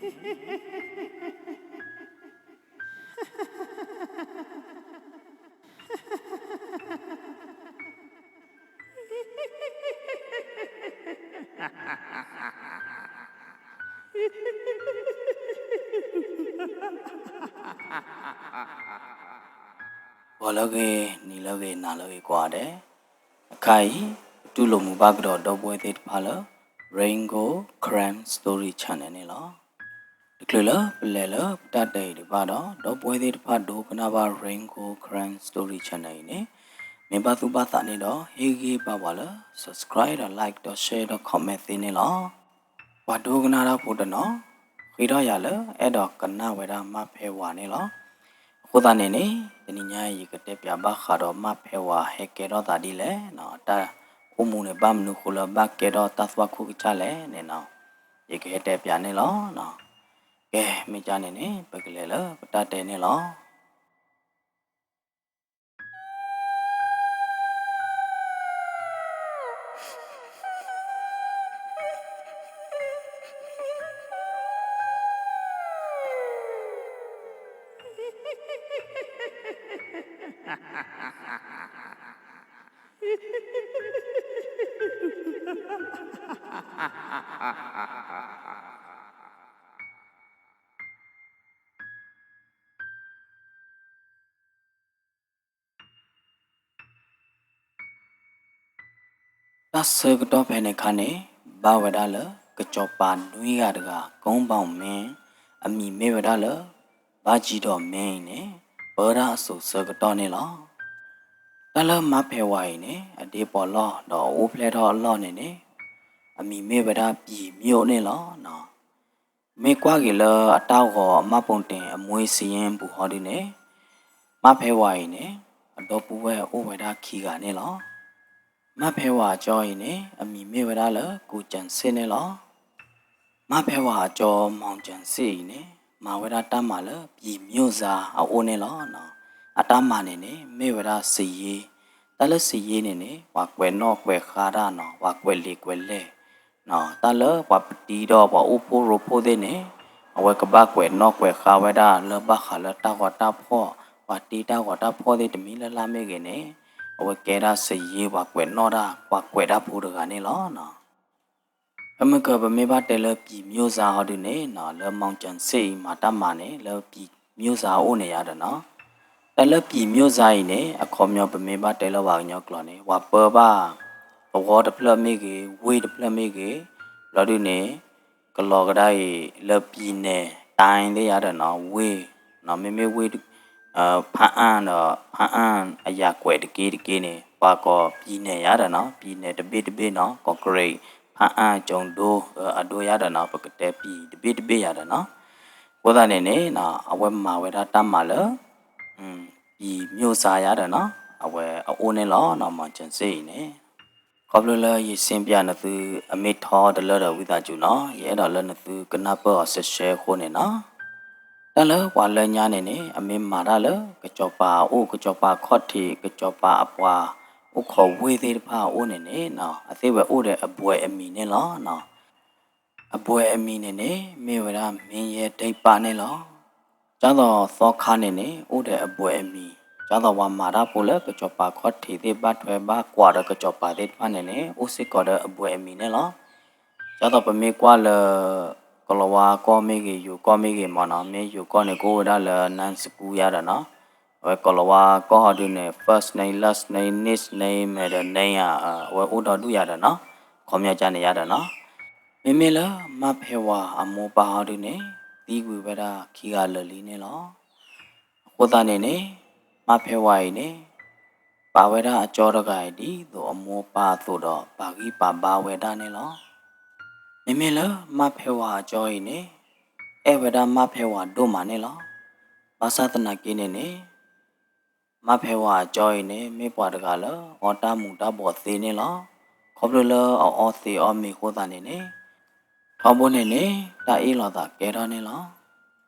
ဂီၤလၢအဂ့ၤ, နံၤလၢအဂ့ၤ, နၤလၢအဂ့ၤကိးဂၤဒဲး, အခါအံၤ ပတူၢ်လိာ်မုာ်ဘၣ်ကဒီးဒီပုၢ်ဝဲၢ်သ့ၣ်တဖၣ်လၢ Rain Gold Crime Story Channel န့ၣ်လီၤ. တချုးလၢပလဲၤလၢပတၢ်တဲအံၤဒံးဘၣ်ဒီး ဒီပုၢ်ဝဲၢ်သ့ၣ်တဖၣ်ဒိကနၣ်ဘၣ် Rain Gold Crime Story Channel အံၤန့ၣ် မ့ၢ်ဘၣ်သူၣ်ဘၣ်သးန့ၣ်ဒီး ဟ့ၣ်ဂံၢ်ဘါပှၤလၢ subscribe ဒီး like ဒီး share ဒီး comment သ့န့ၣ်လီၤ. ပှၤဒိကနၣ်တၢ်ဖိတနီၤ ဃ့ထီၣ်ယၤလၢအဲၣ်ဒိးကနၣ်ဝဲဒၣ်မးဖဲဝၤန့ၣ်လီၤ. အဃိသတးန့ၣ်န့ၣ် တနံၤညါအံၤ ယကတဲပၠးဘၣ်ဃးဒီးမးဖဲဝၤဟဲကဲထီၣ်သးဒ်လဲၣ်, တၢ်အိၣ်မူန့ၣ် ဘၣ်မနုၤဃိလၢဘၣ်ကဲထီၣ်တၢ်သွၣ်ခိၣ်ကစၢ်လဲၣ်န့ၣ်နီၤ, ယကဟဲတဲပၠးန့ၣ်လီၤ. ကဲ မ့ၢ်ကန့ၣ်န့ၣ် ပကလဲၤလၢပတၢ်တဲန့ၣ်လီၤ. တၢ်ဆၢကတီၢ်ဖဲန့ၣ်အခါန့ၣ် ဘၣ်ဝဲဒၣ်လၢ ကစီၤပၤနွံဂၤတဂၤ ကုန်းပေါင်မင်း အမံၤမ့ၢ်ဝဲဒၣ်လၢ ဘါကြီးတော်မင်း အံၤန့ၣ် ပၢတၢ်အစိၤဆၢကတီၢ်န့ၣ်လီၤ. တၢ်လၢမးဖဲဝၤအံၤန့ၣ် အဒ့ပီးလီၢ်ဒီးအအိၣ်ဖျဲၣ်ထီၣ်အလီၢ်န့ၣ်န့ၣ် အမံၤမ့ၢ်ဝဲဒၣ် ပြည်မြို့ န့ၣ်လီၤ. မ့ၢ်ကွၢ်က့ၤလၢအတၢ်ဂီၤအမှတ်ပုံတင် အမွေးစာရင်းပူၤဟီဒုန့ၣ် မးဖဲဝၤအံၤန့ၣ် အဒီပုၢ်ဝဲၢ်အိၣ်ဝဲဒၣ်ခံဂၤန့ၣ်လီၤ. မးဖဲဝၤအကၠီအံၤန့ၣ် အမံၤမ့ၢ်ဝဲဒၣ်လၢ ကိုစံဆ့ၣ် န့ၣ်လီၤ. မးဖဲဝၤအကၠီ မောင်စံဆ့ၣ် အံၤန့ၣ် မၤဝဲဒၣ်တၢ်မၤလၢ ပြည်မြို့စား အအိၣ်န့ၣ်လီၤ. အတၢ်မၤန့ၣ်န့ၣ် မ့ၢ်ဝဲဒၣ် စာရေး, တၢ်လၢ စာရေး န့ၣ်န့ၣ် ပှၤကွဲးနီၣ်ကွဲးဃါတၢ်နီၤ, ပှၤကွဲးလံာ်ကွဲးလဲၢ် တၢ်လၢပှၤပတံထီၣ်ပှၤအိၣ်ဖှိၣ်ရိဖှိၣ်သ့ၣ်န့ၣ် အဝဲကဘၣ်ကွဲးနီၣ်ကွဲးဃါဝဲဒၣ်လၢဘၣ်ဃးလၢတၢ်ဂီၤတၢ်ဖီၣ်, ပှၤတ့တၢ်ဂီၤတၢ်ဖီၣ်သ့ၣ်တမံၤလၢ်လၢ်မ့ၢ်ဂ့ၤန့ၣ် အဝဲကဲဒၣ် စာရေး, ပှၤကွဲးနီၣ်တၢ်, ပှၤကွဲးတၢ်ဖိတဂၤန့ၣ်လီၤ. ဖဲမ့ၢ်ကပမ့ၢ်ဘၣ်တဲလၢ ပြည်မြို့စား ဟီဒုန့ၣ်နီၤ, လၢ မောင်စံဆ့ၣ် အံၤမၤတၢ်မၤန့ၣ် လၢ ပြည်မြို့စား အအိၣ်န့ၣ်ယါဒီးနီၤ, တၢ်လၢ ပြည်မြို့စား အံၤန့ၣ် အခီပညီပမ့ၢ်ဘၣ်တဲလၢပှၤကညီကျိာ်န့ၣ် ပှၤပၢဘၣ် သဝီတဖျၢၣ်မ့ၢ်ဂ့ၤ, ဝ့ၢ်တဖျၢၣ်မ့ၢ်ဂ့ၤ, ဘျီဒုန့ၣ် ကလီၤကဒါအံၤ လၢ ပြည်နယ်, တိုင်း သ့ၣ်ယါဒီးနီၤ, ဝ့ၢ်, မ့မ့ၢ်ဝ့ၢ် ဖၣ်အၣ်ဒီး ဖၣ်အၣ်အယၤကွဲးတက့ၢ်တက့ၢ်န့ၣ် ပှၤကိး ပြည်နယ် ယါဒီးနီၤ, ပြည်နယ်တဘ့ၣ်တဘ့ၣ်နီၤ, ကီးကရ့း, ဖၣ်အၣ်, ကၠိၤဒိ, အဒိယါဒီးနီၤ, ပကတဲ ပြည် တဘ့ၣ်တဘ့ၣ်ယါဒီးနီၤ, အဃိသတးန့ၣ်န့ၣ် အဝဲမၤဝဲဒၣ်တၢ်မၤလၢ ပြည်မြို့စား ယါဒီးနီၤ, အဝဲအအိၣ်န့ၣ်လီၤနီၤ, မောင်စံဆ့ၣ် အံၤန့ၣ် ခီဖျိလၢယစံးပၠးနသုအမ့ၢ်ထီတလၢဒီးဝံသးစူၤနီၤ, ယအဲၣ်ဒိးလၢနသုကနၢ်ပၢၢ်အီၤရှဲရှဲအဃိန့ၣ်နီၤ, တၢ်လၢပှၤလၢညါန့ၣ်န့ၣ် အမ့ၢ်မၤတၢ်လၢ ကစီၤပၤအအိၣ်, ကစီၤပၤခီၣ်ထံး, ကစီၤပၤအပှၤအိၣ်ခိးဝ့ၢ်သ့ၣ်တဖၣ်အအိၣ်န့ၣ်န့ၣ် အသ့ၣ်ဝဲအိၣ်ဒီးအဘွဲ့အမံၤန့ၣ်လီၤ. အဘွဲ့အမံၤန့ၣ်န့ၣ် မ့ၢ်ဝဲဒၣ် မင်းရဲဒိပ်ပၢ် န့ၣ်လီၤ. ဒ်သိးသီခါန့ၣ်န့ၣ် အိၣ်ဒီးအဘွဲ့အမံၤ, ဒ်သိးပှၤမၤတၢ်ဖိလၢကစီၤပၤခီၣ်ထံးသ့ၣ် ဘၣ်ထွဲဘၣ်ကွၢ်ဒီးကစီၤပၤသ့ၣ်တဖၣ်န့ၣ်န့ၣ် အိၣ်စ့ၢ်ကီးဒီးအဘွဲ့အမံၤန့ၣ်လီၤ. ဒ်သိးပမ့ၢ်ကွၢ်လၢ ကိၤလၤဝါကီၢ်မ့ၢ်ဂ့ၤ, ယိၤကီၢ်မ့ၢ်ဂ့ၤမ့ၢ်နီၤ, မ့ၢ်ယိၤကီၢ်န့ၣ် ကအိၣ်ဝဲဒၣ်လၢ နၢစကူ ယါဒီးနီၤ, အဝဲကိၤလၤဝါကီၢ်ဟီဒုန့ၣ် first name, last name, nickname, middle name ယါ, အဝဲအိၣ်ဒီဒူၣ်ယါဒီးနီၤ, ခီပညီကန့ၣ်ယါဒီးနီၤ, မ့မ့ၢ်လၢမါဖဲဝၤအမိၢ်ပၢ်ဟီဒုန့ၣ် သံကွံာ်ဝဲဒၣ်ခံဂၤလၢာ်လံန့ၣ်လီၤ. အဃိသတးန့ၣ်န့ၣ် မါဖဲဝၤအံၤန့ၣ် ပာ်ဝဲဒၣ်အကၠီတဂၤအံၤ ဒ်သိးအမိၢ်ပၢ်အသိးဒီး ပာ်ဂံၢ်ပာ်ဘါဝဲဒၣ်န့ၣ်လီၤ. မ့မ့ၢ်လၢမါဖဲဝၤအကၠီအံၤန့ၣ် အဲၣ်ဝဲဒၣ်မါဖဲဝၤဒိၣ်မးန့ၣ်လီၤ. ဘၣ်ဆၣ်သနာ်က့န့ၣ်န့ၣ် မါဖဲဝၤအကၠီအံၤန့ၣ် မ့ၢ်ပှၤတဂၤလၢအီတၢ်မူၤတၢ်ဘှီးသ့န့ၣ်လီၤ. ခီဖျိလၢအအီသံးအီမ့ၤအဃိသတးန့ၣ်န့ၣ် ထီဘိန့ၣ်န့ၣ် တၢ်အ့ၣ်လိာ်သးကဲထီၣ်န့ၣ်လီၤ.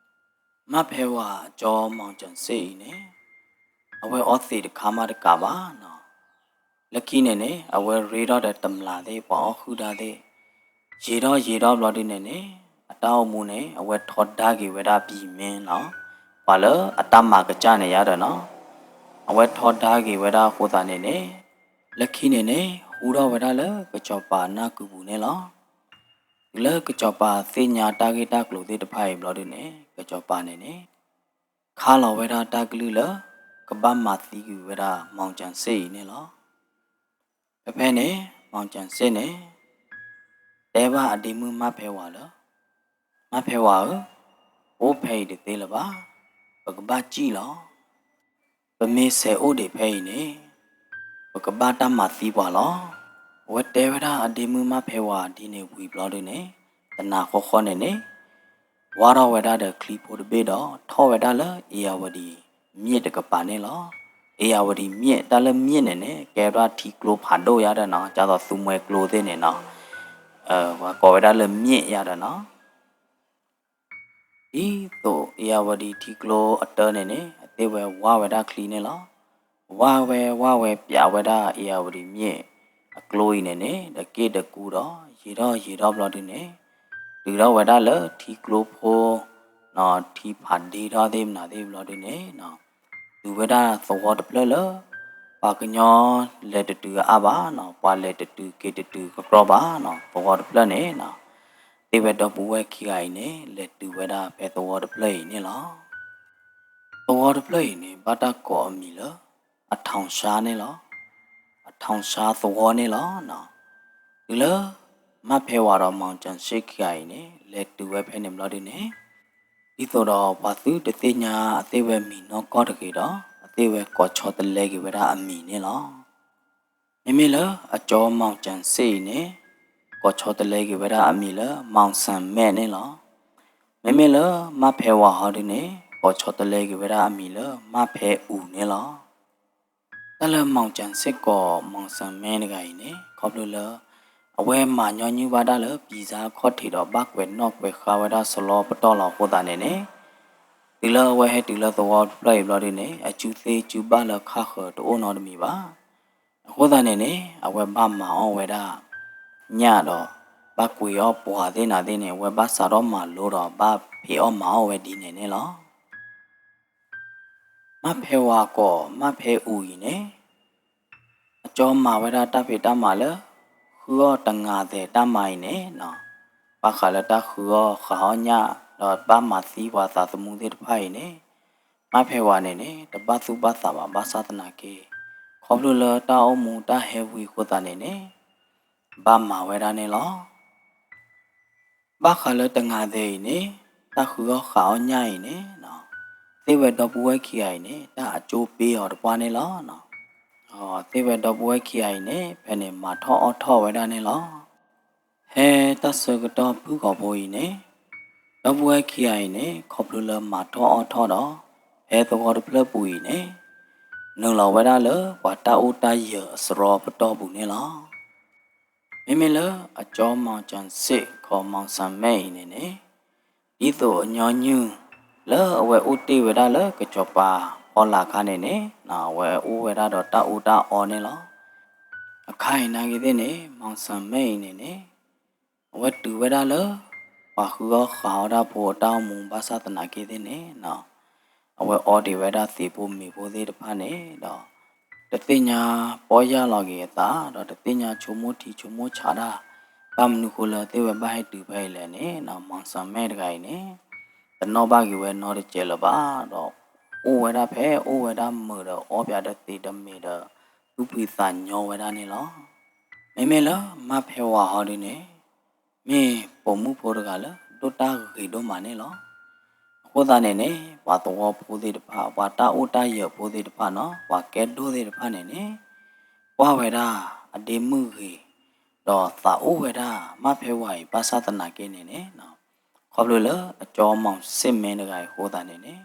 မါဖဲဝၤအကၠီ မောင်စံဆ့ၣ် အံၤန့ၣ် အဝဲအီသံးတခါမးတကးဘၣ်နီၤ. လၢခံန့ၣ်န့ၣ် အဝဲရ့ထီၣ်ဒီးတမျာ်သ့ၣ် ပှၤအီၣ်ဃုာ်တၢ်သ့ၣ် ယံာ်ထီၣ်ယံာ်ထီၣ်ဘျီဒုန့ၣ်န့ၣ် အ တၢ်အိၣ်မူန့ၣ် အဝဲထီဒါက့ၤဝဲဒၣ်ပယီၤမ့ၢ်နီၤ, ပှၤလၢအတၢ်မၤကစၢ်န့ၣ်ယါဒီးနီၤ, အဝဲထီဒါက့ၤဝဲဒၣ်အဃိသတးန့ၣ်န့ၣ်, လၢခံန့ၣ်န့ၣ် ဟူထီၣ်ဝဲဒၣ်လၢကစီၤပၤနၢ်ကုပူၤန့ၣ်လီၤ. တုၤလၢကစီၤပၤသ့ၣ်ညါတၢ်ဂ့ၢ်တၢ်ကျိၤသ့ၣ်တဖၣ်အံၤဘျီဒုန့ၣ် ကစီၤပၤန့ၣ်န့ၣ် ခါလီၤဝဲဒၣ်တၢ်ကလုၢ်လၢ ကဘၣ်မၤသံကွံာ်ဝဲဒၣ် မီၣ်ကၠၣ်စ့ၣ်အံၤန့ၣ်လီၤ. ဖဲဖဲန့ၣ် မီၣ်ကၠၣ်စ့ၣ်န့ၣ် တဲဘၣ်အဒ့မုၣ်မၣ်ဖဲဝၤလၢ မၣ်ဖဲဝၤဧၢ, ပအိၣ်ဖဲအံၤတသ့လၢၤဘၣ်, ပကဘၣ်စံၣ်လီၤ. ပမ့ၢ်ဆဲးအိၣ်ဒံးဖဲအံၤန့ၣ် ပကဘၣ်တၢ်မၤသံပှၤလီၤ. အဝဲတဲဝဲဒၣ်အဒ့မုၣ်မၣ်ဖဲဝၤဒ်န့ၣ်ဝံၤဘျီဒုန့ၣ် တနၤဃီဃီန့ၣ်န့ၣ် ဝါထီၣ်ဝဲဒၣ်ဒီးချံဖိတဘ့ၣ်ဒီး ထီၣ်ဝဲဒၣ်လၢအ့ၤယၤဝတံၤမြစ်တကပၤန့ၣ်လီၤ. အ့ၤယၤဝတံၤမြစ် တၢ်လၢမြစ်န့ၣ်န့ၣ် ကဲဝဲဒၣ်ထံကျိဖးဒိၣ်ယါဒီးနီၤ, ကၢ်သိးသူမွဲကျိသ့ၣ်န့ၣ်နီၤ, ပှၤကိးဝဲဒၣ်လၢမြစ်ယါဒီးနီၤ. ဒ်သိးအ့ၤယၤဝတံၤထံကျိအတၢန့ၣ်န့ၣ် အသ့ၣ်ဝဲဝါဝဲဒၣ်ချံန့ၣ်လီၤ. ဝါဝဲဝါဝဲ ပၠးဝဲဒၣ်အ့ၤယၤဝတံၤမြစ်အကျိအံၤန့ၣ်န့ၣ် ဒီးက့ၣ်ဒီးကူဒီး ယံာ်ထီၣ်ယံာ်ထီၣ်ဘျီဒုန့ၣ် တုၤထီၣ်ဝဲဒၣ်လၢထံကျိဖိ ထံဖးဒ့ထီၣ်သ့ၣ်မနုၤသ့ၣ်ဘျီဒုန့ၣ် တုၤဝဲဒၣ်သဝီတဖျၢၣ်လၢ ပှၤကညီလဲၤတတုၤအါဘၣ်နီၤ, ပှၤလဲၤတတုၤက့ၤတတုၤကကြီဘၣ်နီၤ, သဝီတဖျၢၣ်န့ၣ်နီၤ, သ့ၣ်ဝဲဒီပုၢ်ဝဲၢ်ခံဂၤအံၤန့ၣ် လဲၤတုၤဝဲဒၣ်ဖဲသဝီတဖျၢၣ်အံၤန့ၣ်လီၤ. သဝီတဖျၢၣ်အံၤန့ၣ် ဘၣ်တၢ်ကိးအမံၤလၢ အထောင်ချောင်းန့ၣ်လီၤ. အထောင်ချောင်းသဝီန့ၣ်လီၤ. တုၤလၢ မၣ်ဖဲဝၤဒီး မီၣ်ကၠၣ်စ့ၣ်ခံဂၤအံၤန့ၣ် လဲၤတုၤဝဲဖဲန့ၣ်ဘျီဒုန့ၣ် ဒ်သိးဒီးပှၤသုတသ့ၣ်ညါအသ့ၣ်ဝဲမံၤနီၢ်ကီၢ်တဂ့ၤဒီး အသ့ၣ်ဝဲကိးဆီတလဲက့ၤဝဲဒၣ်အမံၤန့ၣ်လီၤ. မ့မ့ၢ်လၢအကၠီမီၣ်ကၠၣ်စ့ၣ်အံၤန့ၣ် ကိးဆီတလဲက့ၤဝဲဒၣ်အမံၤလၢ မီၣ်စၣ်မဲၣ်န့ၣ်လီၤ. မ့မ့ၢ်လၢမၣ်ဖဲဝၤဟီဒုန့ၣ် ကိးဆီတလဲက့ၤဝဲဒၣ်အမံၤလၢ မၣ်ဖဲအူၤန့ၣ်လီၤ. တၢ်လၢမီၣ်ကၠၣ်စ့ၣ်ကိး မီၣ်စၣ်မဲၣ်တဂၤအံၤန့ၣ် ခီဖျိလၢ အဝဲမၤညီနုၢ်ဘၣ်တၢ်လၢ ပံၤစါခီၣ်ထံးဒီး ဘၣ်ကွဲးနီၣ်ကွဲးဃါဝဲဒၣ်စလီပတီၢ်လီၤအဃိသတးန့ၣ်န့ၣ် တုၤလၢအဝဲဟဲတုၤလၢသဝီတဖျၢၣ်အံၤဘျီဒုန့ၣ် အစုသ့စုဘၣ်လၢခါဃၢၤတအိၣ်နီတမံၤဘၣ်. အဃိသတးန့ၣ်န့ၣ် အဝဲဘၣ်မၤအီၣ်ဝဲဒၣ် ညၣ်ဒီး ဘၣ်ကွံာ်အီၣ်ပှၤသ့ၣ်နၤသ့ၣ်န့ၣ် အဝဲဘၣ်စးထီၣ်မၤလိဒီး ဘၣ်ဖံးအီၣ်မၤအီၣ်ဝဲဒ်န့ၣ်န့ၣ်လီၤ. မၣ်ဖဲဝၤကိး မၣ်ဖဲအူၤအံၤန့ၣ် အကၠီမၤဝဲဒၣ်တၢ်ဖံးတၢ်မၤလၢ ဃုအီၣ်တငၤသဲးတၢ်မၤအံၤန့ၣ် ဘၣ်ဃးလၢတၢ်ဃုအီၣ်ဃးအီၣ်ညၣ် ဒီးဘၣ်မၤသံပှၤသးသမူသ့ၣ်တဖၣ်အံၤန့ၣ် မၣ်ဖဲဝၤန့ၣ်န့ၣ် တဘၣ်သူၣ်ဘၣ်သးဘၣ် ဘၣ်ဆၣ်သနာ်က့ ခီဖျိလၢတၢ်အိၣ်မူတၢ်ဟဲဝံၤအဃိသတးန့ၣ်န့ၣ် ဘၣ်မၤဝဲဒၣ်န့ၣ်လီၤ. ဘၣ်ဃးလၢတငၤသဲးအံၤန့ၣ် တၢ်ဃုအီၣ်ဃးအီၣ်ညၣ်အံၤန့ၣ် သ့ၣ်ဝဲဒီပုၢ်ဝဲၢ်ခံဂၤအံၤန့ၣ် တၢ်အကၠိပ့အီၤတပှၢ်န့ၣ်လီၤ. သ့ၣ်ဝဲဒီပုၢ်ဝဲၢ်ခံဂၤအံၤန့ၣ် ဖဲန့ၣ်မၤထီၣ်အီၣ်ထီၣ်ဝဲဒၣ်န့ၣ်လီၤ. ဖဲတၢ်ဆၢကတီၢ်ဖုၣ်ကိာ်ဖိအံၤန့ၣ် ဒီပုၢ်ဝဲၢ်ခံဂၤအံၤန့ၣ် ခီဖျိလၢမၤထီၣ်အီၣ်ထီၣ်ဒီး ဖဲသဝီတဖျၢၣ်ပူၤအံၤန့ၣ် နုာ်လီၤဝဲဒၣ်လၢပှၤတၢ်အိၣ်တၢ်ယၢၤအစရီပတီၢ်ပူၤန့ၣ်လီၤ. မ့မ့ၢ်လၢအကၠီမီၣ်ကၠၣ်စ့ၣ် ခီမီၣ်စၣ်မဲၣ်အံၤန့ၣ်န့ၣ် ဒ်သိးအညီနုၢ်လၢအဝဲအိၣ်တ့ၢ်ဝဲဒၣ်လၢကစီၤပၤဖီလာ်အခါန့ၣ်န့ၣ် အဝဲအိၣ်ဝဲဒၣ်ဒီးတၢ်အူတၢ်အီန့ၣ်လီၤ. အခါအံၤနာ်က့သ့ၣ်န့ၣ် မီၣ်စၣ်မဲၣ်အံၤန့ၣ်န့ၣ် အဝဲတုၤဝဲဒၣ်လၢ ပှၤဃုအီၣ်ဃးအီၣ်တၢ်ဖိအတၢ်အိၣ်မူဘၣ်ဆၣ်သနာ်က့သ့ၣ်န့ၣ် အဝဲအီဒံးဝဲဒၣ်သ့ၣ်ဖိမ့ၤဖိသ့ၣ်တဖၣ်န့ၣ်ဒီး တသ့ၣ်ညါပီၢ်ယၢ်လီၤက့ၤအသး ဒီးတသ့ၣ်ညါဆိကမိၣ်ထံဆိကမိၣ်ဆးဒၣ် ဘၣ်မနုၤဃိလၢသ့ၣ်ဝဲဘၣ်ဟဲတုၤဖဲအံၤလဲၣ်န့ၣ် မီၣ်စၣ်မဲၣ်တဂၤအံၤန့ၣ် တနီၣ်ဘၣ်က့ၤဝဲနီတစဲးလၢၤဘၣ်ဒီး အိၣ်ဝဲဒၣ်ဖဲအိၣ်ဝဲဒၣ်မုာ်ဒီးအီပၠးဒီးသ့ၣ်ဒီးမ့ၤဒီး သူၣ်ဖှံသးညီဝဲဒၣ်န့ၣ်လီၤ. မ့မ့ၢ်လၢမၣ်ဖဲဝၤဟီဒုန့ၣ် မ့ၢ်ပိာ်မုၣ်ဖိတဂၤလၢဒိၣ်တၢ်ဂ့ၤဒိၣ်မးန့ၣ်လီၤ. အဃိသတးန့ၣ်န့ၣ် ပှၤသဝီဖိသ့ၣ်တဖၣ် ပှၤတၢ်အိၣ်တၢ်ယၢၤဖိသ့ၣ်တဖၣ်နီၤ ပှၤကဲဒိၣ်သ့ၣ်တဖၣ်န့ၣ်န့ၣ် ကွၢ်ဝဲဒၣ်အဒ့မုၣ်ဂ့ၤ ဒီးသးအိၣ်ဝဲဒၣ်မၣ်ဖဲဝၤအံၤဘၣ်ဆၣ်သနာ်က့န့ၣ်န့ၣ် ခီဖျိလၢအကၠီမီၣ်စၣ်မဲၣ်တဂၤအံၤအဃိသတးန့ၣ်န့ၣ်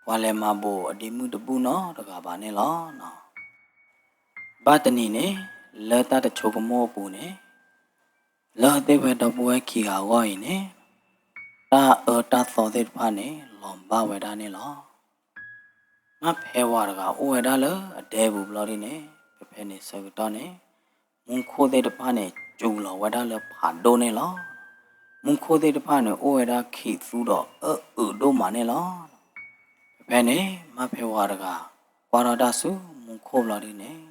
ပှၤလဲၤမၤဘိးအဒ့မုၣ်တဘူၣ်နီတဂၤဘၣ်န့ၣ်လီၤ. ဘၣ်တနံၤန့ၣ် လၢတၢ်တဆိကမိၣ်အပူၤန့ၣ် လၢသ့ၣ်ဝဲဒီပုၢ်ဝဲၢ်ခံဂၤအဂီၢ်အံၤန့ၣ် တၢ်အၢတၢ်သီသ့ၣ်တဖၣ်န့ၣ် လီၤဘၣ်ဝဲဒၣ်န့ၣ်လီၤ. မၣ်ဖဲဝၤတဂၤအိၣ်ဝဲဒၣ်လၢအဒဲပူၤဘျီဒုန့ၣ် ဖဲဖဲန့ၣ်ဆၢကတီၢ်န့ၣ် မူခိၣ်သ့ၣ်တဖၣ်န့ၣ် စူၤလီၤဝဲဒၣ်လၢဖးဒိၣ်န့ၣ်လီၤ. မူခိၣ်သ့ၣ်တဖၣ်န့ၣ် အိၣ်ဝဲဒၣ်ခံးသူဒီးအအုးဒိၣ်မးန့ၣ်လီၤ. ဖဲဖဲန့ၣ် မါဖဲဝၤတဂၤ ကွၢ်ထီၣ်တၢ်ဆူမူခိၣ်ဘျီဒုန့ၣ်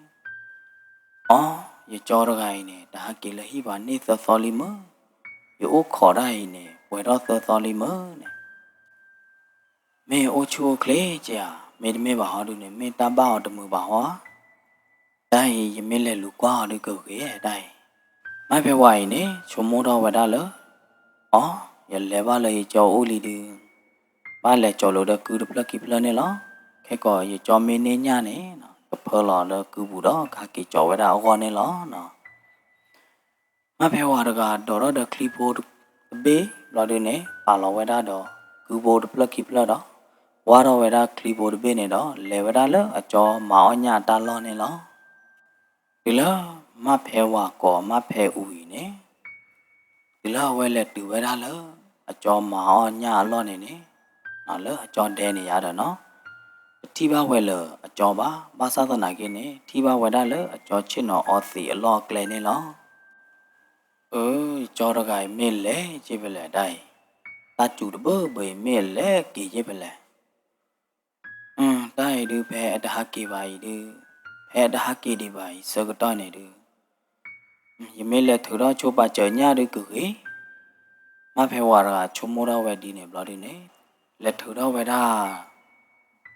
အိ ယကၠီတဂၤအံၤန့ၣ် တဟးက့ၤလၢဟံၣ်ပှၤန့ၢ်သၢသီလံမ့ၢ်, ယအိၣ်ခိးတၢ်အံၤန့ၣ် ပှဲၤထီၣ်သၢသီလံမ့ၢ်န့ၣ်, မ့ၢ်အိၣ်ဆူၣ်အိၣ်ချ့က့ဧါ, မ့တမ့ၢ်ဘၣ်ဟီဒုန့ၣ် မ့ၢ်တၢ်ဘၣ်အီၤတမုာ်ဘၣ်ဟီဧါ, တၢ်အံၤယမ့ၢ်လဲၤလူၤကွၢ်အီၤဒုကဂ့ၤတၢ်အံၤ. မါဖဲဝၤအံၤန့ၣ် ဆိကမိၣ်ထီၣ်ဝဲဒၣ်လၢ အိ ယလဲၤဘၣ်လၢယကၠီအိၣ်လံဒု ဘၣ်လဲၤကၠီၤလိာ်ဒီးကုတဖျၢၣ်ခံဖျၢၣ်န့ၣ်လီၤ. ခဲကီးယကၠီမ့ၢ်န့ၢ်ညၣ်န့ၣ် ကဖၢလီၤလၢကုပူၤဒီး ကဟးက့ၤကၠီၤဝဲဒၣ်အဂီၢ်န့ၣ်လီၤ. မါဖဲဝၤတဂၤ ဒိးထီၣ်ဒီးချံဖိတဘ့ၣ်ဘျီဒုန့ၣ် ပာ်လီၤဝဲဒၣ်ဒီးကုဖိတဖျၢၣ်ခံဖျၢၣ်ဒီး ကွၢ်ထီၣ်ဝဲဒၣ်ချံဖိတဘ့ၣ်န့ၣ်ဒီး လဲၤဝဲဒၣ်လၢအကၠီမၤအီၣ်ညၣ်အတၢ်လီၢ်န့ၣ်လီၤ. တုၤလၢမါဖဲဝၤကိးမါဖဲအူအံၤန့ၣ် တုၤလၢအဝဲလဲၤတုၤဝဲဒၣ်လၢ အကၠီမၤအီၣ်ညၣ်အလီၢ်န့ၣ်န့ၣ်, လၢအကၠီဒဲန့ၣ်ယါဒီးနီၤ, တထံၣ်ဘၣ်ဝဲလၢအကၠီဘၣ်, ဘၣ်ဆၣ်သနာ်က့န့ၣ် ထံၣ်ဘၣ်ဝဲဒၣ်လၢအကၠီဆ့ၣ်နီၤအီသံးအလီၢ်အကျဲန့ၣ်လီၤ. အၢ ယကၠီတဂၤအံၤမ့ၢ်လဲၤက့ၤဖဲလဲၣ်ဒၣ်အံၤ, တၢ်စူၤတဘၢဘၢအံၤမ့ၢ်လဲၤက့ၤက့ၤဖဲလဲၣ် တၢ်အံၤဒု ဖဲအတဟးက့ၤဘၣ်အံၤဒု, ဖဲအတဟးက့ၤဒံးဘၣ်အံၤဆၢကတီၢ်န့ၣ်ဒု, ယမ့ၢ်လဲၤထုးထီၣ်ဆိပာ်စၢၤညၣ်ဒုကဂ့ၤ, မါဖဲဝၤတဂၤဆိကမိၣ်ထီၣ်ဝဲဒ်န့ၣ်ဘျီဒုန့ၣ်, လဲၤထုးထီၣ်ဝဲဒၣ်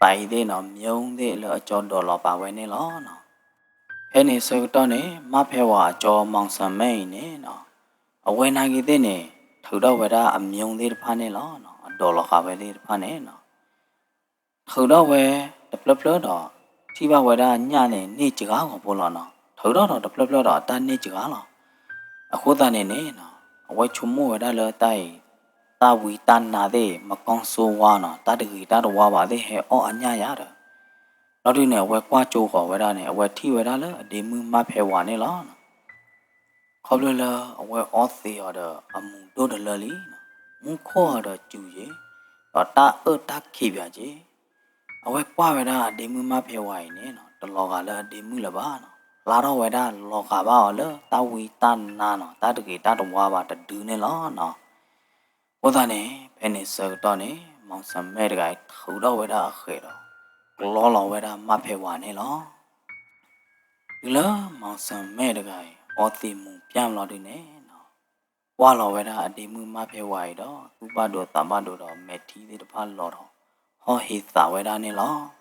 ပာ်အံၤသ့ၣ်နီၤ မျိုးသ့ၣ်လၢအကၠီဒိးလီၤပာ်ဝဲန့ၣ်လီၤ. ဖဲန့ၣ်ဆၢကတီၢ်န့ၣ် မါဖဲဝၤအကၠီ မောင်စံမဲ အံၤန့ၣ်နီၤ, အဝဲနာ်က့ၤသ့ၣ်န့ၣ် ထုးထီၣ်ဝဲဒၣ်အမျိုးသ့ၣ်တဖၣ်န့ၣ်လီၤ, အဒိးလီၤဃာ်ဝဲသ့ၣ်တဖၣ်န့ၣ်နီၤ ထုးထီၣ်ဝဲတဖျၢၣ်ဖျၢၣ်ဒီး ထံၣ်ဘၣ်ဝဲဒၣ်ညၣ်န့ၣ်န့ၢ်စှၤဂီၤဖိလီၤနီၤ, ထုးထီၣ်ဒီးတဖျၢၣ်ဖျၢၣ်ဒီးအတၢ်န့ၢ်စှၤလီၤ. အဃိသတးန့ၣ်န့ၣ်နီၤ, အဝဲဆိကမိၣ်ဝဲဒၣ်လၢတၢ်အံၤ, တၢ်ဝံတၢ်နါသ့ၣ် မကောင်းဆိုးဝါးနီၤ, တၢ်တဂ့ၤတၢ်တဝါဘၣ်သ့ၣ်ဟဲအီၣ်အညၣ်ယါဒီး, ဘျီဒုန့ၣ် အဝဲကွၢ်ကၠိဃီၤဝဲဒၣ်န့ၣ် အဝဲထံၣ်ဝဲဒၣ်လၢအဒ့မုၣ်မါဖဲဝၤန့ၣ်လီၤ. ခီဖျိလၢအဝဲအီသံးအီၤဒီးအမူၤဒိၣ်တလၢလံ, မူခိၣ်အီၤဒီးစူၤက့ၤ, ဒီးတၢ်အၢၣ်တၢ်ခံးပၠးက့ၤ, အဝဲကွၢ်ဝဲဒၣ်အဒ့မုၣ်မါဖဲဝၤအံၤန့ၣ်နီၤ, တလီၤဂာ်လၢအဒ့မုၣ်လၢၤဘၣ်နီၤ, ဖျါထီၣ်ဝဲဒၣ်လီၤဂာ်ဘၣ်အီၤလၢတၢ်ဝံတၢ်နါနီၤ, တၢ်တဂ့ၤတၢ်တဝါဘၣ်တဒုန့ၣ်လီၤနီၤ. အဃိသတးန့ၣ် ဖဲန့ၣ်ဆၢကတီၢ်န့ၣ် မောင်စံမဲ တဂၤအံၤထုးထီၣ်ဝဲဒၣ်အဃဲးဒီး ကျီလီၤဝဲဒၣ်မါဖဲဝၤန့ၣ်လီၤ. တုၤလၢ မောင်စံမဲ တဂၤအံၤ အီသံးမူၤပျၢ်လီၤဒုန့ၣ်နီၤ, ကွၢ်လီၤဝဲဒၣ်အဒ့မုၣ်မါဖဲဝၤအံၤဒီး သူၣ်ဘၣ်ဒိသးဘၣ်ဒိဒီး မဲာ်ထံသ့ၣ်တဖၣ်လီၤထီၣ် ဟီၣ်ဟ့သးဝဲဒၣ်န့ၣ်လီၤ.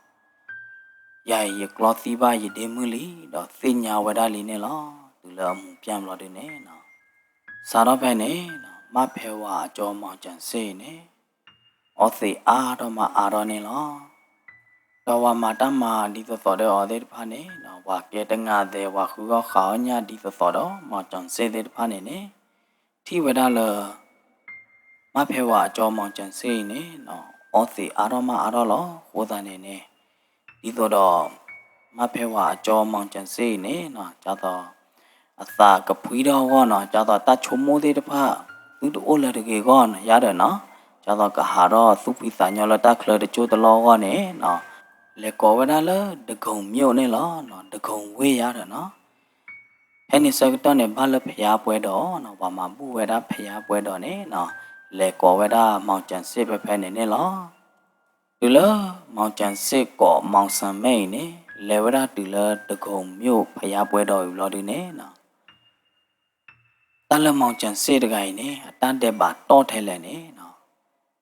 ယၤအံၤယကျီသံဘၣ်ယဒ့မုၣ်လံ ဒီးသ့ၣ်ညါဝဲဒၣ်လံန့ၣ်လီၤ. တုၤလၢအမူၤပျၢ်လီၤဒုန့ၣ်နီၤ, စးထီၣ်ဖဲန့ၣ်နီၤ မါဖဲဝၤအကၠီ မောင်စံမဲ အံၤန့ၣ် အီသံးအါထီၣ်မးအါထီၣ်န့ၣ်လီၤ. ဒီးပှၤမၤတၢ်မၤဒ်သိးသိးဒီးအီၤသ့ၣ်တဖၣ်န့ၣ်နီၤ, ပှၤကဲတငါသဲး ပှၤဃုအီၣ်ဃုအီၣ်ညၣ်ဒ်သိးသိးဒီး မောင်စံမဲ သ့ၣ်တဖၣ်န့ၣ်န့ၣ်, ထံၣ်ဝဲဒၣ်လၢ မါဖဲဝၤအကၠီ မောင်စံမဲ အံၤန့ၣ်နီၤ အီသံးအါထီၣ်မးအါထီၣ်လီၤ. အဃိသတးန့ၣ်န့ၣ် ဒ်သိးဒီး မါဖဲဝၤအကၠီ မောင်စံမဲ အံၤန့ၣ်နီၤ ဒ်သိး အသးကဖှံထီၣ်အဂီၢ်နီၤ, ဒ်သိးတၢ်ဆိကမိၣ်သ့ၣ်တဖၣ် သုတအိၣ်လၢၤတဂ့ၤအဂီၢ်နီၤ ယါဒီးနီၤ, ဒ်သိးကဟးထီၣ်သူၣ်ဖှံသးညီလၢတၢ်ချၢတစိၢ်တလီၢ်အဂီၢ်န့ၣ်နီၤ, လဲၤကိးဝဲဒၣ်လၢ ဒဂုံမြို့ န့ၣ်လီၤ. ဒဂုံဝ့ၢ်ယါဒီးနီၤ, ဖဲန့ၣ်ဆၢကတီၢ်န့ၣ် ဘၣ်လၢဖယါပှဲၤဒီးနီၤ, ပှၤမၤဘူၣ်ဝဲဒၣ်ဖယါပှဲၤဒီးန့ၣ်နီၤ, လဲၤကိးဝဲဒၣ် မောင်စံမဲ ဖဲဖဲန့ၣ်န့ၣ်လီၤ. တုၤလၢ မောင်စံမဲ ကိး မောင်စံမဲ အံၤန့ၣ် လဲၤဝဲဒၣ်တုၤလၢ ဒဂုံမြို့ ဖယါပှဲၤဒီးအံၤဘျီဒုန့ၣ်နီၤ, တၢ်လၢ မောင်စံမဲ တဂၤအံၤန့ၣ် အတၢ်ဒဲးဘးတီၢ်ထဲလဲၣ်န့ၣ်နီၤ,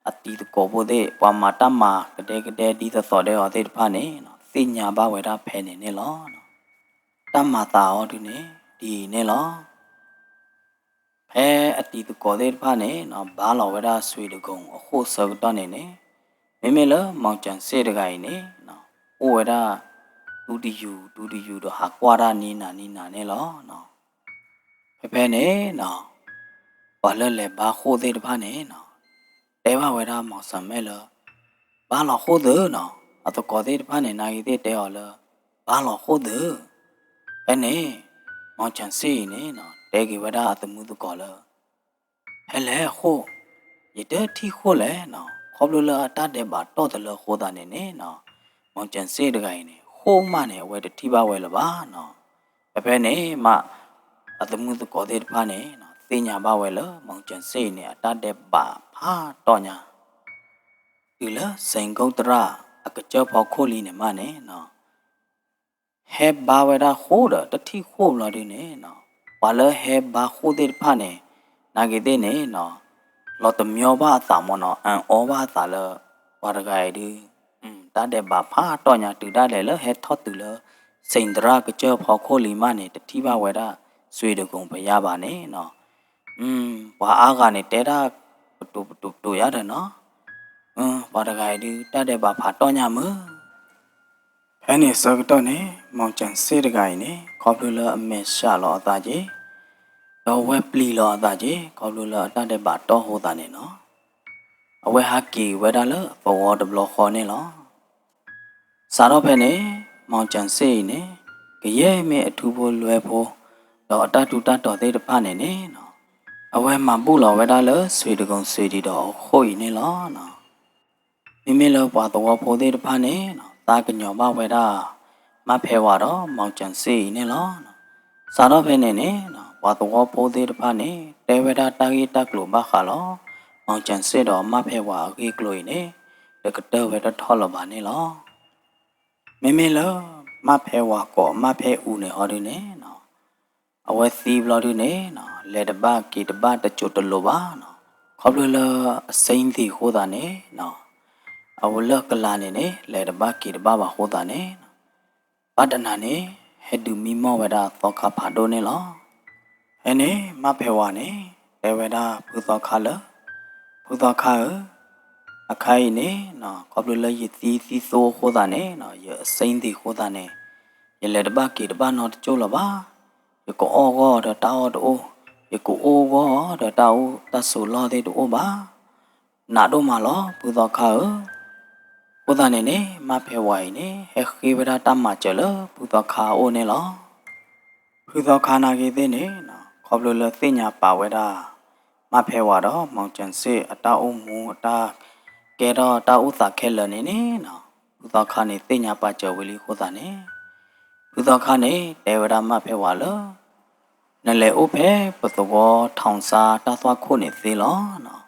အတံၤသကိးဖိသ့ၣ် ပှၤမၤတၢ်မၤကဒဲကဒဲဒ်သိးသိးဒီးအီၤသ့ၣ်တဖၣ်န့ၣ်နီၤ သ့ၣ်ညါဘၣ်ဝဲဒၣ်ဖဲန့ၣ်န့ၣ်လီၤ. တၢ်မၤသးအီၤဒုန့ၣ် ဒ်အံၤန့ၣ်လီၤ. ဖဲအတံၤသကိးသ့ၣ်တဖၣ်န့ၣ်နီၤ ဘါလီၤဝဲဒၣ် ဆွ့ၤဒဂုံ အဃိၣ်ဆၢကတီၢ်န့ၣ်န့ၣ်, မ့မ့ၢ်လၢ မောင်စံမဲ တဂၤအံၤန့ၣ်နီၤ အိၣ်ဝဲဒၣ် တူတယူၤတူတယူၤဒီးဟးကွၢ်တၢ်နံၤနၤနံၤနၤန့ၣ်လီၤ. ဖဲဖဲန့ၣ်နီၤ ပှၤလၢလဲၤဘါဃိၣ်သ့ၣ်တဖၣ်န့ၣ်နီၤ တဲဘၣ်ဝဲဒၣ် မောင်စံမဲ လၢ ဘါလီၤဃိၣ်သုနီၤ, အသကိးသ့ၣ်တဖၣ်န့ၣ် နာ်က့ၤသ့ၣ်တဲအီၤလၢ ဘါလီၤဃိၣ်သု. ဖဲန့ၣ် မောင်စံမဲ အံၤန့ၣ်နီၤ တဲက့ၤဝဲဒၣ်အသမုၢ်သကိးလၢ ဖဲလဲၣ်ဃိၣ်, ယတထံၣ်ဃိၣ်လဲၣ်နီၤ, ခီဖျိလၢအတၢ်ဒဲးဘးတီၢ်တလၢအဃိသတးန့ၣ်န့ၣ်နီၤ, မောင်စံမဲ တဂၤအံၤန့ၣ် ဃိၣ်မးန့ၣ် အဝဲတထံၣ်ဘၣ်ဝဲလၢၤဘၣ်နီၤ. ဖဲဖဲန့ၣ်မး အသမုၢ်သကိးသ့ၣ်တဖၣ်န့ၣ်နီၤ သ့ၣ်ညါဘၣ်ဝဲလၢ မီၣ်ကၠၣ်စ့ၣ်အံၤန့ၣ် အတၢ်ဒဲးဘးဖးတီၢ်ညါ တုၤလၢ စိန်ဂုတ်တရ အကစၢၢ်ဖီခိၣ်လံန့ၣ်မးန့ၣ်နီၤ ဟဲဘါဝဲဒၣ်ဃိၣ်ဒီးတထံၣ်ဃိၣ်ဘျီဒုန့ၣ်နီၤ, ပှၤလၢဟဲဘါဃိၣ်သ့ၣ်တဖၣ်န့ၣ် နာ်က့ၤသ့ၣ်န့ၣ်နီၤ, လီၤတမံဘၣ်အသးမ့ၢ်နီၤ, အၢၣ်အီဘၣ်အသးလၢ ပှၤတဂၤအံၤဒု တၢ်ဒဲးဘးဖးတီၢ်ညါ တုၤဒၣ်လဲာ်လၢဟဲထီၣ်တုၤလၢ စိန်ဂုတ်တရ ကစၢၢ်ဖီခိၣ်လံမးန့ၣ် တထံၣ်ဘၣ်ဝဲဒၣ် ရွှေတိဂုံဘုရားဘၣ်န့ၣ်နီၤ, ပှၤအါဂၤန့ၣ်တဲဒၣ် ပတူးပတူးပတူးယါဒီးနီၤ, ပှၤတဂၤအံၤဒု တၢ်ဒဲးဘးဖးတီၢ်ညါမုၢ် ဖဲန့ၣ်ဆၢကတီၢ်န့ၣ် မီၣ်ကၠၣ်စ့ၣ်တဂၤအံၤန့ၣ် ခီဖျိလၢအမဲာ်ဆှးလီၤအသးက့ၤ, ဒီးဝဲပျံၤလီၤအသးက့ၤ ခီဖျိလၢအတၢ်ဒဲးဘးတီၢ်ဃိသးန့ၣ်နီၤ, အဝဲဟးက့ၤဝဲဒၣ်လၢအသဝီတဘျီဃီန့ၣ်လီၤ. စးထီၣ်ဖဲန့ၣ် မီၣ်ကၠၣ်စ့ၣ်အံၤန့ၣ် ကယဲၢ်မ့ၢ်အထူဖိလွဲဖိ ဒီးအတၢ်ထူးတၢ်တီၤသ့ၣ်တဖၣ်န့ၣ်န့ၣ်နီၤ, အဝဲမၤဘူၣ်လီၤဝဲဒၣ်လၢ ရွှေတိဂုံရွှေတိဒီးအဃိၣ်အံၤန့ၣ်လီၤ. မ့မ့ၢ်လၢပှၤသဝီဖိသ့ၣ်တဖၣ်န့ၣ်နီၤ သးကညီၤဘၣ်ဝဲဒၣ် မၣ်ဖဲဝၤဒီး မီၣ်ကၠၣ်စ့ၣ်အံၤန့ၣ်လီၤ. စးထီၣ်ဖဲန့ၣ်န့ၣ်နီၤ ပှၤသဝီဖိသ့ၣ်တဖၣ်န့ၣ် တဲဝဲဒၣ်တၢ်ဂ့ၢ်တၢ်ကျိၤဘၣ်ဃးလီၤ မီၣ်ကၠၣ်စ့ၣ်ဒီးမၣ်ဖဲဝၤအဂ့ၢ်အကျိၤအံၤန့ၣ် တကတၢၢ်ဝဲတထီၣ်လၢၤဘၣ်န့ၣ်လီၤ. မ့မ့ၢ်လၢ မၣ်ဖဲဝၤကိးမၣ်ဖဲအူန့ၣ်ဟီဒုန့ၣ်နီၤ အဝဲသံဘျီဒုန့ၣ်နီၤ လဲၤတဘၣ်က့ၤတဘၣ်တစိၤတလိၤဘၣ်နီၤ, ခီဖျိလၢအစ့သံးအဃိသတးန့ၣ်နီၤ, အဝဲလၢကလၤန့ၣ်န့ၣ် လဲၤတဘၣ်က့ၤတဘၣ်ဘၣ်အဃိသတးန့ၣ်နီၤ, ဘၣ်တနၤန့ၣ် ဟဲဒုးမံမီၢ်ဝဲဒၣ်သီခါဖးဒိၣ်န့ၣ်လီၤ. ဖဲန့ၣ် မၣ်ဖဲဝၤန့ၣ် တဲဝဲဒၣ်ဖုသီခါလၢ ဖုသီခါဧၢ, အခါအံၤန့ၣ်နီၤ ခီဖျိလၢယသံသံသိအဃိသတးန့ၣ်နီၤ ယအစ့သံးအဃိသတးန့ၣ် ယလဲၤတဘၣ်က့ၤတဘၣ်နီတစိၤလၢၤဘၣ်. ယကအီၣ်ဂီၢ်ဒီးတၢ်အီၣ်တအိၣ်, ယကအိၣ်ဂီၢ်ဒီးတၢ်အီၣ်တၢ်ဆိးလီၢ်သ့ၣ်တအိၣ်ဘၣ်. နးဒိၣ်မးလီၤ ဖုသီခါဧၢ. အဃိသတးန့ၣ်န့ၣ် မၣ်ဖဲဝၤအံၤန့ၣ် ဟဲဃ့ဝဲဒၣ်တၢ်မၤစၢၤလၢဖုသီခါအအိၣ်န့ၣ်လီၤ. ဖုသီခါနာ်က့ၤသ့ၣ်န့ၣ်နီၤ ခီဖျိလၢသ့ၣ်ညါပာ်ဝဲဒၣ် မၣ်ဖဲဝၤဒီး မီၣ်ကၠၣ်စ့ၣ်အတၢ်အိၣ်မူ အတၢ်ကဲထီၣ်တၢ်အိၣ်သးခဲလၢာ်န့ၣ်န့ၣ်နီၤ ဖုသီခါန့ၣ်သ့ၣ်ညါပာ်စၢၤဝံၤလံအဃိသတးန့ၣ် ဖုသီခါန့ၣ် တဲဝဲဒၣ်မၣ်ဖဲဝၤလၢ နလဲၤအိၣ်ဖဲပသဝီထီၣ်စါတၢ်သွၣ်ခိၣ်န့ၣ်သ့လီၤနီၤ.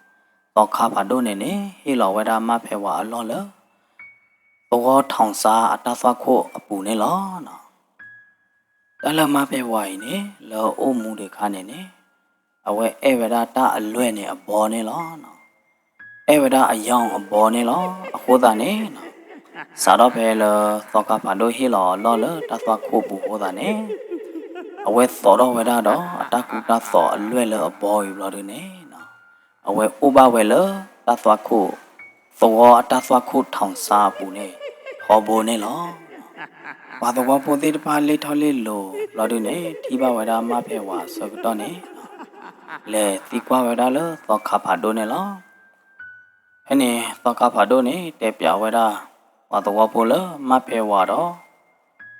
သီခါဖးဒိၣ်န့ၣ်န့ၣ် ဟ့ၣ်လီၤဝဲဒၣ်မၣ်ဖဲဝၤအလီၢ်လၢ သဝီထီၣ်စါအတၢ်သွၣ်ခိၣ်အပူၤန့ၣ်လီၤ. တၢ်လၢမၣ်ဖဲဝၤအံၤန့ၣ် လၢအအိၣ်မူဒံးအခါန့ၣ်န့ၣ် အဝဲအဲၣ်ဝဲဒၣ်တၢ်အလွဲၢ်န့ၣ်အဘီန့ၣ်လီၤ. အဲၣ်ဝဲဒၣ်အယီၢ်အဘီန့ၣ်လီၤ. အဃိသတးန့ၣ် စးထီၣ်ဖဲလၢသီခါဖးဒိၣ်ဟ့ၣ်လီၤအလီၢ်လၢတၢ်သွၣ်ခိၣ်ပူၤအဃိသတးန့ၣ် အဝဲသိးထီၣ်ဝဲဒၣ်ဒီးအတၢ်ကူတၢ်သိးအလွဲၢ်လၢအဘီအံၤဘျီဒုန့ၣ် အဝဲအိၣ်ဘၣ်ဝဲလၢတၢ်သွၣ်ခိၣ် သဝီအတၢ်သွၣ်ခိၣ်ထီၣ်စါအပူၤန့ၣ် ထီဘိန့ၣ်လီၤ. ပှၤသဝီဖိသ့ၣ်တဖၣ်လ့ၣ်ထီၣ်လ့ၣ်လီၤဘျီဒုန့ၣ် ထံၣ်ဘၣ်ဝဲဒၣ်မၣ်ဖဲဝၤအဆၢကတီၢ်န့ၣ် လဲၤသံကွၢ်ဝဲဒၣ်လၢသီခါဖးဒိၣ်န့ၣ်လီၤ. ဖဲန့ၣ် သီခါဖးဒိၣ်န့ၣ် တဲပၠးဝဲဒၣ် ပှၤသဝီဖိလၢမၣ်ဖဲဝၤဒီး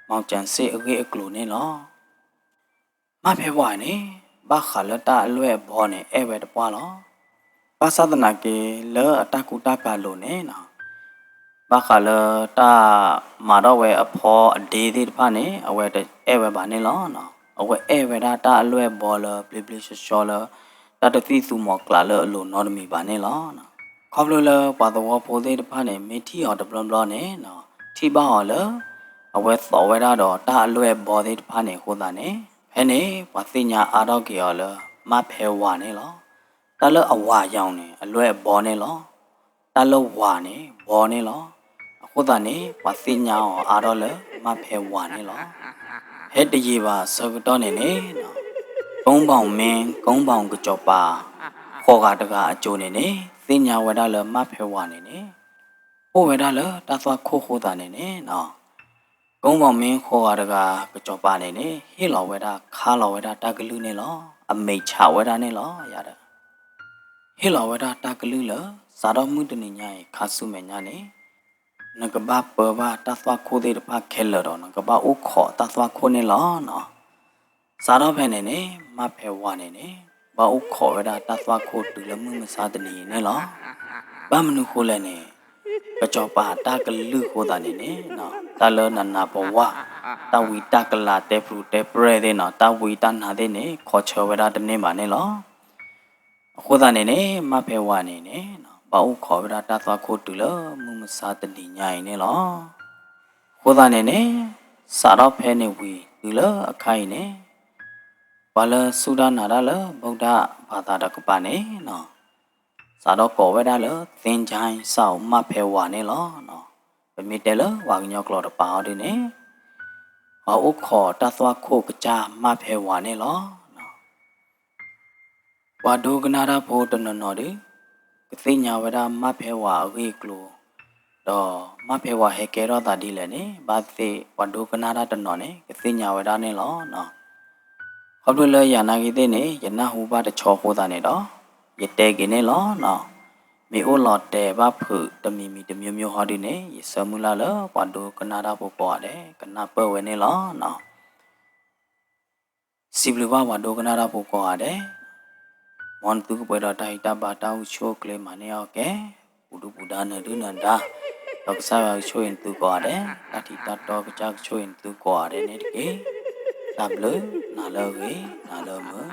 မီၣ်ကၠၣ်စ့ၣ်အဂ့ၢ်အကျိၤန့ၣ်လီၤ. မၣ်ဖဲဝၤန့ၣ် ဘၣ်ဃးလၢတၢ်အလွဲၢ်အဘီန့ၣ် အဲၣ်ဝဲတပှၢ်လီၤ. ဘၣ်ဆၣ်သနာ်က့ လၢအတၢ်ကူတၢ်ကၤလိၤန့ၣ်နီၤ ဘၣ်ဃးလၢတၢ်မၤထီၣ်ဝဲအဖီအဒ့သ့ၣ်တဖၣ်န့ၣ် အဝဲတအဲၣ်ဝဲဘၣ်န့ၣ်လီၤ. အဝဲအဲၣ်ဝဲဒၣ်တၢ်အလွဲၢ်အဘီလၢဘျ့ဘျ့ဆှီဆှီလၢ တၢ်တသွံၣ်သူမီၤကျၢ်လၢအလိၤနီတမံၤဘၣ်န့ၣ်လီၤ. ခီဖျိလၢပှၤသဝီဖိသ့ၣ်တဖၣ်န့ၣ် မ့ၢ်ထံၣ်အီၤတဘျီဘျီန့ၣ်နီၤ ထံၣ်ဘၣ်အီၤလၢ အဝဲသိးဝဲဒၣ်ဒီးတၢ်အလွဲၢ်အဘီသ့ၣ်တဖၣ်န့ၣ်အဃိသတးန့ၣ် ဖဲန့ၣ် ပှၤသ့ၣ်ညါအါထီၣ်က့ၤအီၤလၢ မၣ်ဖဲဝၤန့ၣ်လီၤ. တၢ်လၢအဝၤယၤန့ၣ် အလွဲၢ်အဘီန့ၣ်လီၤ. တၢ်လၢဝၤန့ၣ် ဘီန့ၣ်လီၤ. အဃိသတးန့ၣ် ပှၤသ့ၣ်ညါအီၤအါထီၣ်လၢ မၣ်ဖဲဝၤန့ၣ်လီၤ. ဖဲတယံာ်ဘၣ်အဆၢကတီၢ်န့ၣ်န့ၣ် ကုန်းပေါင်မင်း ကုန်းပေါင်ကစီၤပၤ ဃိးဂၤတဂၤအစိၤန့ၣ်န့ၣ် သ့ၣ်ညါဝဲဒၣ်လၢ မၣ်ဖဲဝၤန့ၣ်န့ၣ် အိၣ်ဝဲဒၣ်လၢတၢ်သွၣ်ခိၣ်အဃိသတးန့ၣ်န့ၣ် ကုန်းပေါင်မင်း ဃိးဂၤတဂၤ ကစီၤပၤန့ၣ်န့ၣ် ဟ့ၣ်လီၤဝဲဒၣ် ခါလီၤဝဲဒၣ်တၢ်ကလုၢ်န့ၣ်လီၤ. အမဲာ်ဆှးဝဲဒၣ်န့ၣ်လီၤ. ယၤဒီး ဟ့ၣ်လီၤဝဲဒၣ်တၢ်ကလုၢ်လၢ စးထီၣ်မုၢ်တနံၤညါအံၤ ခါဆူမဲာ်ညါန့ၣ် နကဘၣ်ပၢဘၣ်တၢ်သွၣ်ခိၣ်သ့ၣ်တဖၣ်ခဲလၢာ်ဒီး နကဘၣ်အိၣ်ခိးတၢ်သွၣ်ခိၣ်န့ၣ်လီၤ. စးထီၣ်ဖဲန့ၣ်န့ၣ် မၣ်ဖဲဝၤန့ၣ်န့ၣ် ဘၣ်အိၣ်ခိးဝဲဒၣ်တၢ်သွၣ်ခိၣ်တုၤလၢမုၢ်မဆါတနံၤအံၤန့ၣ်လီၤ. ဘၣ်မနုၤဃိလဲၣ်န့ၣ် ကစီၤပၤတၢ်ကလုၢ်အဃိသတးန့ၣ်န့ၣ် တၢ်လၢနးနးပဝၢ် တၢ်ဝံတၢ်ကလၤတဲပူၤတဲပြဲၢ်သ့ၣ်နီၤ တၢ်ဝံတၢ်နါသ့ၣ်န့ၣ် ခီဆၢဝဲဒၣ်တန့ၢ်ဘၣ်န့ၣ်လီၤ. အဃိသတးန့ၣ်န့ၣ် မါဖဲဝၤန့ၣ်န့ၣ် ဘၣ်အိၣ်ခိးဝဲဒၣ်တၢ်သွၣ်ခိၣ်တုၤလၢမုၢ်မဆါတနံၤညါအံၤန့ၣ်လီၤ. အဃိသတးန့ၣ်န့ၣ် စးထီၣ်ဖဲန့ၣ်ဝံၤတုၤလၢအခါအံၤန့ၣ် ပှၤလၢစူၢ်တၢ်နာ်တၢ်လၢ ဗုဒ္ဓဘာသာ တကပၤန့ၣ် စးထီၣ်ကိးဝဲဒၣ်လၢ သင်္ချိုင်း စၢ်အိၣ်မါဖဲဝၤန့ၣ်လီၤ. ပမ့ၢ်တဲလၢပှၤကညီကျိာ်တပၤအီၤဒ်န့ၣ် ပှၤအိၣ်ခိးတၢ်သွၣ်ခိၣ်ကစၢ်မါဖဲဝၤန့ၣ်လီၤ. ပှၤဒိကနၣ်တၢ်ဖိတနီၤနီၤဒီး ကသ့ၣ်ညါဝဲဒၣ်မါဖဲဝၤအဂ့ၢ်အကျိၤ, ဒီးမါဖဲဝၤဟဲကဲထီၣ်သးဒ်လဲၣ်န့ၣ် ဘၣ်သ့ၣ်ပှၤဒိကနၣ်တၢ်တနီၤန့ၣ် ကသ့ၣ်ညါဝဲဒၣ်န့ၣ်လီၤ. ခီဖျိလၢယၤနာ်က့သ့ၣ်န့ၣ် ယနၢ်ဟူဘၣ်တဆီအဃိသတးန့ၣ်ဒီး ယတဲက့ၤန့ၣ်လီၤ. မ့ၢ်အိၣ်လီၤတဲာ်ဘၣ်ဖုးတမံၤမံၤတမျိုးမျိုးဟီဒ်န့ၣ် ယဆၢမုၢ်လၢ်လၢပှၤဒိကနၣ်တၢ်ဖိကိးဂၤဒဲး ကနၢ်ပၢၢ်ဝဲန့ၣ်လီၤ. စံးဘျုးဘၣ်ပှၤဒိကနၣ်တၢ်ဖိကိးဂၤဒဲး, မ်နသုကပှဲၤဒီးတၢ်ဟံးတၢ်ဘါတၢ်အိၣ်ဆူၣ်အိၣ်ချ့မၤန့ၢ်အီၣ်ကဲ ပူၤဒုပူၤဒါနၢၤဒုနၢၤဒါ, ဒီးကစၢ်ယွၤကဆိၣ်ဂ့ၤနသုကိးဂၤဒဲး, တၢ်ထံးတၢ်တီကစၢ်ကဆိၣ်ဂ့ၤနသုကိးဂၤဒဲးန့ၣ်တက့ၢ်. တၢ်ဘျုးနၤလၢအဂ့ၤ နၤလၢအမုာ်.